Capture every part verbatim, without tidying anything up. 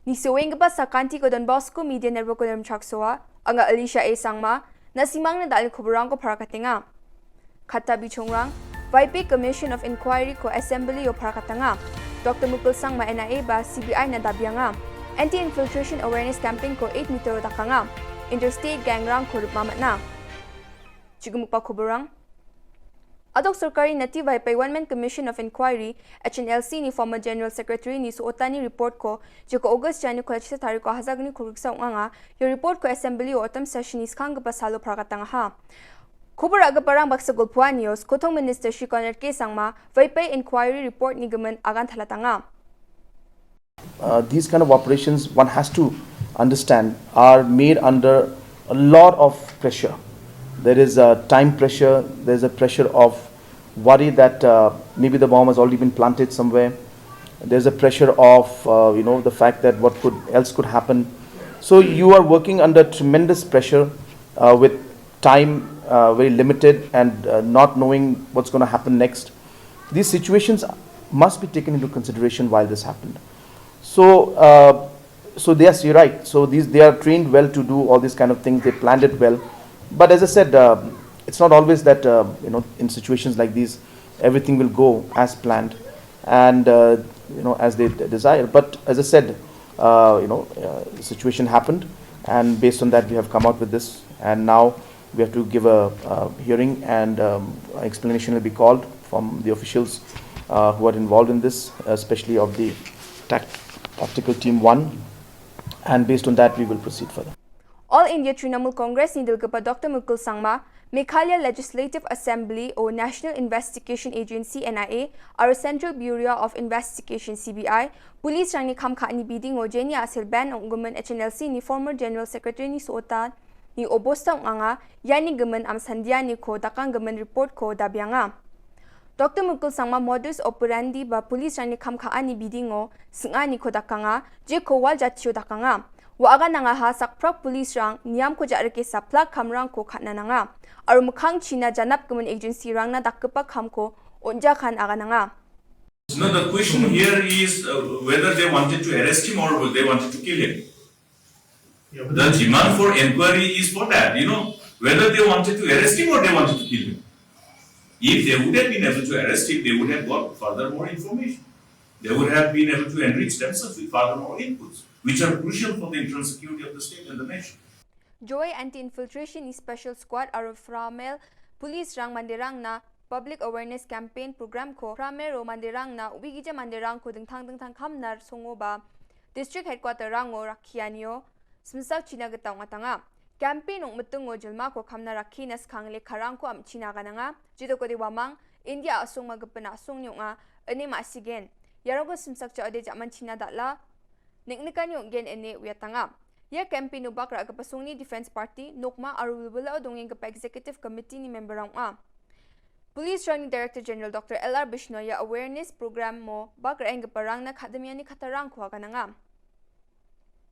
Nisoenggipa sakantiko Don Bosco Media Network-o rimchaksoa, anga Alicia A Sangma, na·simangna dal·e koborangko parakatenga. Katta bichongrang, Vaipe Commission of Inquiry-ko Assembly-o parakatanga. Doctor Mukul Sangma N I A ba C B I-na dabianga. Anti-Infiltration Awareness Campaign-ko eight meter-o dakanga. Interstate gang-rangko ripma man·a. Chigimikba koborang. Adok sorkari nati Vaipai One Man Commission of Inquiry, H N L C ni former General Secretary ni so·otani report-ko, jeko August jani kolachisa tariko hajagni kolgriksa ong·anga, ia report-ko Assembly-o autumn session-ni skanggipa salo paragatangaha. Kobor a·giparang baksa golpoanio, Skotong Minister Shri Conrad K Sangma, Vaipai Inquiry Report-ni gimin agan talatanga. Uh, these kind of operations, one has to understand, are made under a lot of pressure. There is a time pressure, there's a pressure of worry that uh, maybe the bomb has already been planted somewhere. There's a pressure of, uh, you know, the fact that what could else could happen. So you are working under tremendous pressure uh, with time uh, very limited and uh, not knowing what's going to happen next. These situations must be taken into consideration while this happened. So, uh, so yes, you're right. So these, they are trained well to do all these kind of things. They planned it well, but as I said, uh, it's not always that uh, you know, in situations like these, everything will go as planned and uh, you know, as they d- desire. But as I said, uh, you know, uh, the situation happened, and based on that, we have come out with this. And now we have to give a uh, hearing, and um, explanation will be called from the officials uh, who are involved in this, especially of the tact- tactical team one. And based on that, we will proceed further. All India Trinamool Congress-ni dilgipa Doctor Mukul Sangma, Meghalaya Legislative Assembly-o National Investigation Agency, N I A, aro Central Bureau of Investigation, C B I, police-rangni kam ka·ani bidingo jeni a·sel ban ong·gimin H N L C-ni former General Secretary-ni so·otani obosta ong·anga, iani gimin amsandianiko dakanggimin report-ko dabianga. Doctor Mukul Sangma modus operandi ba police-rangni kam ka·ani bidingo sing·aniko dakanga, jeko wal jatio dakanga. Wa·aganangaha sakprak police-rang niamko ja·rike saplak kamrangko ka·na nanga, aro mikkangchina janapgimin agency-rangna dakgipa kamko on·jakan agananga. No, the question here is uh, whether they wanted to arrest him or they wanted to kill him. The demand for enquiry is for that, you know, whether they wanted to arrest him or they wanted to kill him. If they would have been able to arrest him, they would have got further more information. They would have been able to enrich themselves with further more inputs, which are crucial for the internal security of the state and the nation. Joy Anti-Infiltration-ni Special Squad aro Framel police-rang manderangna public awareness campaign program-ko Framel-o manderangna uigija manderangko dingtang dingtang kamna songoba district headquarter-rango rakkianio simsakchina gita ong·atanga. Campaign ong·mitingo jilmako kamna rakkina skang lekkarangko am·china agananga. Jidokode uamang, India a·song magipin a·songni ong·a, ine ma·sigen. Iarangko simsakjaode ja·manchina dal·a, neng·nikani ong·gen ine uiatanga. Ia campaign-o bak ra·gipa songni Defence Party, Nokma aro wilwilao dongenggipa Executive Committee-ni member-rang ong·a. Police-rangni Director General Doctor L R Bishnoi ia awareness program-o bak ra·enggiparangna kadimiani kattarangko agananga.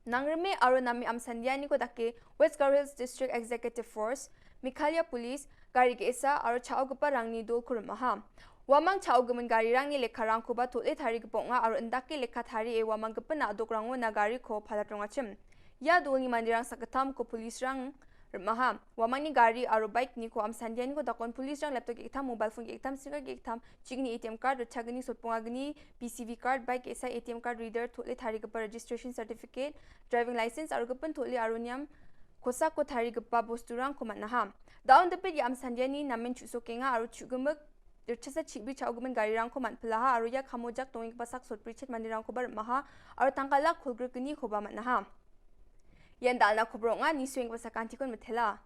Nangrime aro name amsandianiko dake West Garo Hills District Executive Force, Meghalaya Police, gari ge·sa aro cha·ogiparangni dolko rim·aha. Uamang cha·ogimin garirangni lekkarangkoba tol·e tarigipa ong·a aro indake lekka tarie uamang gipin a·dokrangona gariko palat rongachim. Ia dolni manderang sakgittamko police-rang rim·aha. Uamangni gari aro bike-niko amsandianiko dakon police-rang laptop ge·gittam, mobile phone ge·gittam, sim card ge·gittam, chigni A T M card, ritchagni sotbongagni P C V card, bike ge·sa, A T M card reader, tol·e tarigipa registration certificate, driving license aro gipin tol·e aro niam kosako tarigipa bosturangko man·aha. Da·on dipit ia amsandiani namen chu·sokenga aro chu·gimik ritchasa chibri cha·ogimin garirangko man·pilaha aro ia kamo jak dongenggipa sak sotbri chet manderangkoba rim·aha aro tangka lak kolgrikgnikoba man·aha. Ian dal·na kobrong ong·a, nisoenggipa sakantikon mitela.